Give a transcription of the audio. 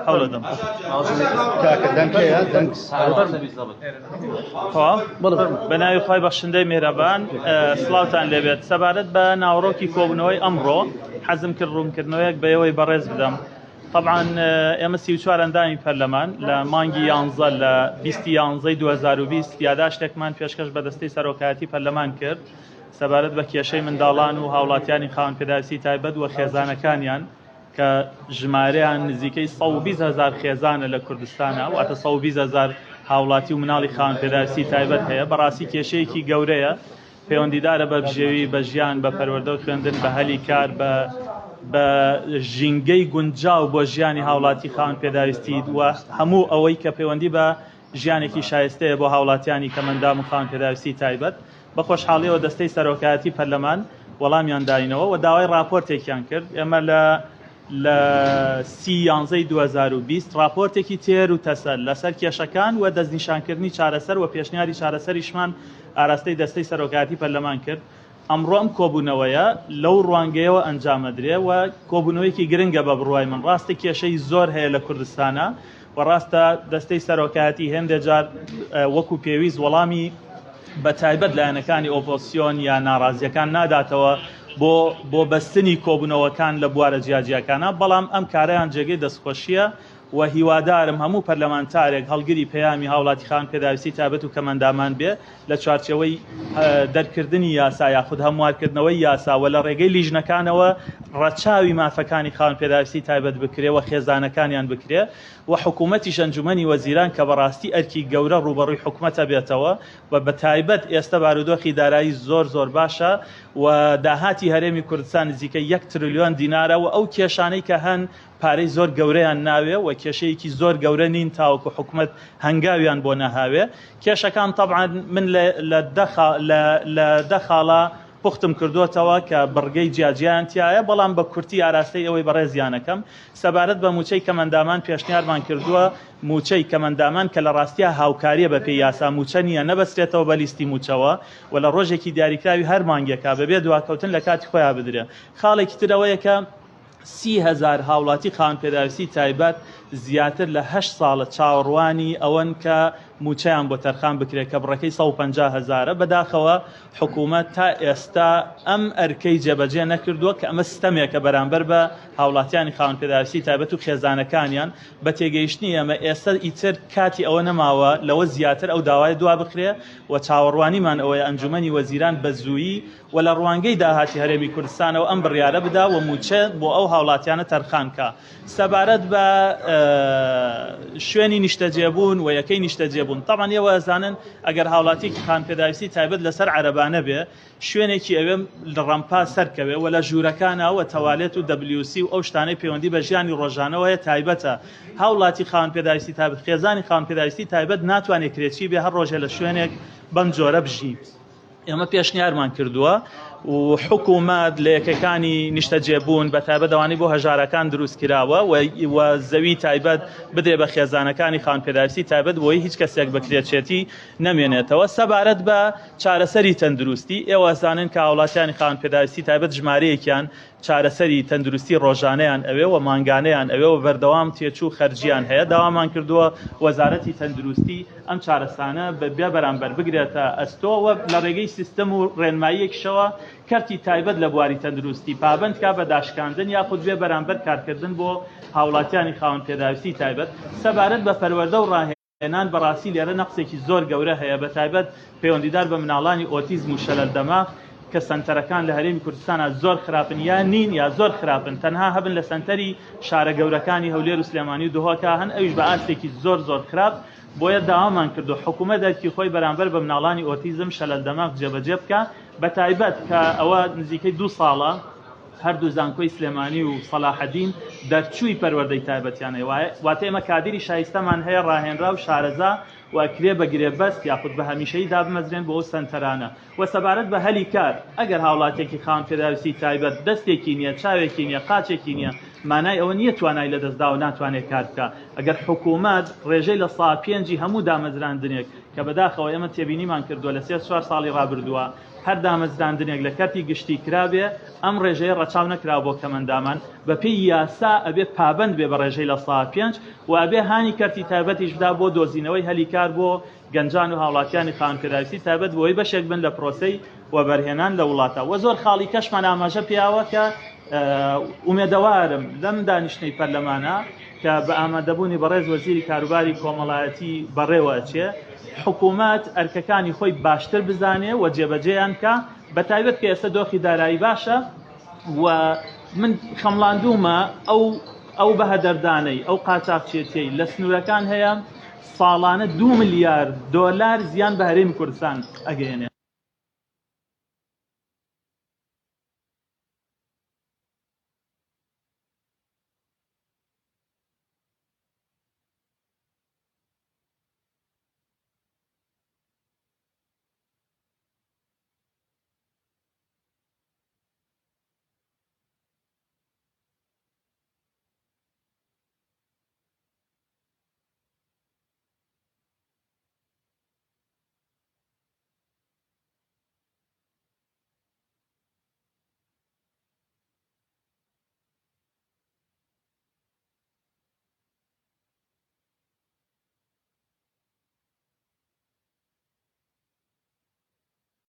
هەوڵەدەم. کاکە دەنگ هەیە دەنگ تەواو بە ناوی خوای بەخشندەی میهرەبان سڵاوتان لێبێت سەبارەت بە ناوەڕۆکی کۆبوونەوەی ئەمڕۆ حەزم کرد ڕوونکردنەوەیەک بە ئێوەی بەڕێز بدەم طبعا ئێمە 34 ئەندامی پەرلەمان لە مانگی یانزە لە 20 یانزەی 2020 یاداشتێکمان پێشکەش بە دەستەی سەرۆکایەتی پەرلەمان کرد سەبارەت بە کێشەی منداڵان و هاوڵاتیانی خاوەن پێداویستی تایبەت و خێزانەکانیان کە ژمارەیان نزیکەی 120 هەزار خێزانە لە کوردستانە، واتە 120 هەزار هاوڵاتی و مناڵی خاوەن پێداویستی تایبەت هەیە. بەڕاستی کێشەیەکی گەورەیە، پەیوەندیدارە بە بژێوی، بە ژیان، بە پەروەردە و خوێندن، بە هەلی کار، بە بە ژینگەی گونجاو بۆ ژیانی هاوڵاتی خاوەن پێداویستی و هەموو ئەوەی کە پەیوەندی بە ژیانێکی شایستەیە بۆ هاوڵاتیانی کەمئەندام و خاوەن پێداویستی تایبەت. بە خۆشحاڵیەوە دەستەی سەرۆکایەتی پەرلەمان وەڵامیان داینەوە و داوای ڕاپۆرتێکیان کرد. ئێمە لە لە سی یانزەی 2020 ڕاپۆرتێکی تێر و تەسەل لەسەر کێشەکان و دەستنیشانکردنی چارەسەر و پێشنیاری چارەسەریشمان ئاراستەی دەستەی سەرۆکایەتی پەرلەمان کرد. ئەمڕۆ ئەم کۆبوونەوەیە لەو ڕوانگەیەوە ئەنجام ئەدرێ و کۆبوونەوەیەکی گرنگە بە بڕوای من. ڕاستە کێشەی زۆر هەیە لە کوردستانا و ڕاستە دەستەی سەرۆکایەتی هێندێ جار وەکو پێویست وەڵامی بە تایبەت لایەنەکانی ئۆپۆزسیۆن یا ناڕازیەکان ناداتەوە بۆ بۆ بەستنی کۆبوونەوەکان لە بوارە جیاجیاکانە، بەڵام ئەم کارەیان جێگەی دەستخۆشییە و هیوادارم هەموو پەرلەمانتارێک هەڵگری پەیامی هاوڵاتی خاوەن پێداویستی تایبەت و کەمئەندامان بێ لە چوارچێوەی دەرکردنی یاسا یاخود هەموارکردنەوەی یاسا و لە ڕێگەی لیژنەکانەوە ڕەچاوی مافەکانی خاوەن پێداویستی تایبەت بکرێ و خێزانەکانیان بکرێ و حکوومەتیش ئەنجومەنی وەزیران کە بەڕاستی ئەرکی گەورە ڕووبەڕووی حکومەتە بێتەوە و بە تایبەت ئێستا بارودۆخی دارایی زۆر زۆر باشە و داهاتی هەرێمی کوردستان نزیکەی یەک ترلیۆن دینارە و ئەو کێشانەی کە هەن پارەی زۆر گەورەیان ناوێ و کێشەیەکی زۆر گەورە نین تاوەکو حکومەت هەنگاویان بۆ نەهاوێ. کێشەکان تەبعەن من لە لە دە خاڵا پوختم کردۆتەوە کە بڕگەی جیاجیایان تیایە، بەڵام بە کورتی ئاراستەی ئێوەی بەڕێزیان ئەکەم. سەبارەت بە مووچەی کەمئەندامان پێشنیارمان کردووە مووچەی کەمئەندامان کە لە ڕاستیا هاوکارییە بەپێی یاسا مووچە نییە نەبەسترێتەوە بە لیستی مووچەوە و لە ڕۆژێکی دیاریکراوی هەر مانگێکا بەبێ دواکەوتن لە کاتی خۆیا بدرێ. خاڵێکی تر ئەوەیە کە 30,000 هاوڵاتی خاوەن پێداویستی تایبەت زیاتر لە هەشت ساڵە چاوەڕوانی ئەوەن کە مووچەیان بۆ تەرخان بکرێت کە بڕەکەی 150 هەزارە، بەداخەوە حکوومەت تا ئێستا ئەم ئەرکەی جێبەجێ نەکردووە کە ئەمە ستەمێکە بەرامبەر بە هاوڵاتیانی خاوەن پێداویستی تایبەت و خێزانەکانیان. بە تێگەیشتنی ئێمە ئێستا ئیتر کاتی ئەوە نەماوە لەوە زیاتر ئەو داوایە دوا بخرێ و چاوەڕوانیمان ئەوەیە ئەنجوومەنی وەزیران بە زوویی و لە ڕوانگەی داهاتی هەرێمی کوردستانەوە ئەم بڕیارە بدا و مووچە بۆ ئەو هاوڵاتیانە تەرخان کا. سەبارەت بە شوێنی نیشتەجێبوون و یەکەی نیشتەجێبوون، تەبعەن ئێوە ئەزانن ئەگەر هاوڵاتیەکی خاوەن پێداویستی تایبەت لەسەر عەرەبانە بێ شوێنێکی ئەوێ لە ڕەمپا سەرکەوێ و لە ژوورەکانا و تەوالێت و WC و ئەو شتانەی پەیوەندی بە ژیانی ڕۆژانەوە هەیە تایبەتە هاوڵاتی خاوەن پێداویستی تایبەت خێزانی خاوەن پێداویستی تایبەت ناتوانێت کرێچی بێ هەر ڕۆژێ لە شوێنێک بەم جۆرە بژی. ئێمە پێشنیارمان کردووە و حکوومەت لە یەکەکانی نیشتەجێبوون بە تایبەت ئەوانەی بۆ هەژارەکان دروست کراوە و زەوی تایبەت بدرێ بە خێزانەکانی خاوەن پێداویستی تایبەت بۆی هیچ کەسێک بە کرێچێتی نەمێنێتەوە. سەبارەت بە چارەسەری تەندروستی، ئێوە ئەزانن کە هاوڵاتیانی خاوەن پێداویستی تایبەت ژمارەیەکیان چارەسەری تەندروستی ڕۆژانەیان ئەوێ و مانگانەیان ئەوێ و بەردەوام تێچوو و خەرجیان هەیە، داوامان کردووە وەزارەتی تەندروستی ئەم چارەسانە بە بێ بەرامبەر بگرێتە ئەستۆ و لە ڕێگەی سیستم و ڕێنماییەکیشەوە کەرتی تایبەت لە بواری تەندروستی پابەند کا بە داشکاندن یاخود بێ بەرامبەر کارکردن بۆ هاوڵاتیانی خاوەن پێداویستی تایبەت. سەبارەت بە پەروەردە و ڕاهێنان، بەڕاستی لێرە نەقسێکی زۆر گەورە هەیە بەتایبەت پەیوەندیدار بە مناڵانی ئۆتیزم و شەلەل دەماغ کە سەنتەرەکان لە هەرێمی کوردستانا زۆر خراپن یا نین یا زۆر خراپن تەنها هەبن لە سەنتەری شارە گەورەکانی هەولێر و سلێمانی و دهۆکا هەن ئەویش بە ئاستێکی زۆر زۆر خراپ بۆیە داوامان کردووە حکوومەت ئەرکی خۆی بەرامبەر بە مناڵانی ئۆتیزم شەلەل دەماغ جێبەجێ بکا بەتایبەت کە ئەوە نزیکەی دوو ساڵە هەردوو زانکۆی سلێمانی و سەلاحەدین دەرچووی پەروەردەی تایبەتیان هەیە، واتە ئێمە کادیری شایستەمان هەیە ڕاهێنراو شارەزا و ئەکرێ بە گرێبەست یاخود بە هەمیشەیی دابمەزرێن بۆ ئەو سەنتەرانە. وە سەبارەت بە هەلی کار، ئەگەر هاوڵاتیەکی خاوەن پێداویستی تایبەت دەستێکی نیە، چاوێکی نیە، قاچێکی نیە، مانای ئەوە نیە توانای لەدەستداوە ناتوانێ کار بکا. ئەگەر حکومەت ڕێژەی لە سا پێنجی هەموو دامەزراندنێک کە بەداخەوە ئێمە تێبینیمان کردووە لە سێ چوار ساڵی ڕابردووە، هەر دامەزراندنێک لە کەرتی گشتی کرابێ ئەم ڕێژەیە ڕەچاو نەکراوە بۆ کەمئەندامان، بەپێی یاسا ئەبێ پابەند بێ بە ڕێژەی 5% و ئەبێ هانی کەرتی تایبەتیش بدا بۆ دۆزینەوەی هەلی کار بۆ گەنجان و هاوڵاتیانی خاوەن پێداویستی تایبەت بۆی بەشێک بن لە پرۆسەی وەبەرهێنان لە وڵاتە. وە زۆر خاڵی کەشمان ئاماژە پیاوە کە ئومێدەوارم لەم دانیشتنەی پەرلەمانە کە بە ئامادەبوونی بەڕێز وەزیری کاروباری کۆمەڵایەتی بەڕێوە ئەچێ حکوومەت ئەرکەکانی خۆی باشتر بزانێ و جێبەجێیان بکا بە تایبەت کە ئێستا دۆخی دارایی باشە و من خەمڵاندوومە ئەو ئەو بەهەدەردانەی ئەو قاچاخچێتیەی لە سنوورەکان هەیە ساڵانە 2 ملیار دۆلار زیان بە هەرێمی کوردستان ئەگەیەنێ.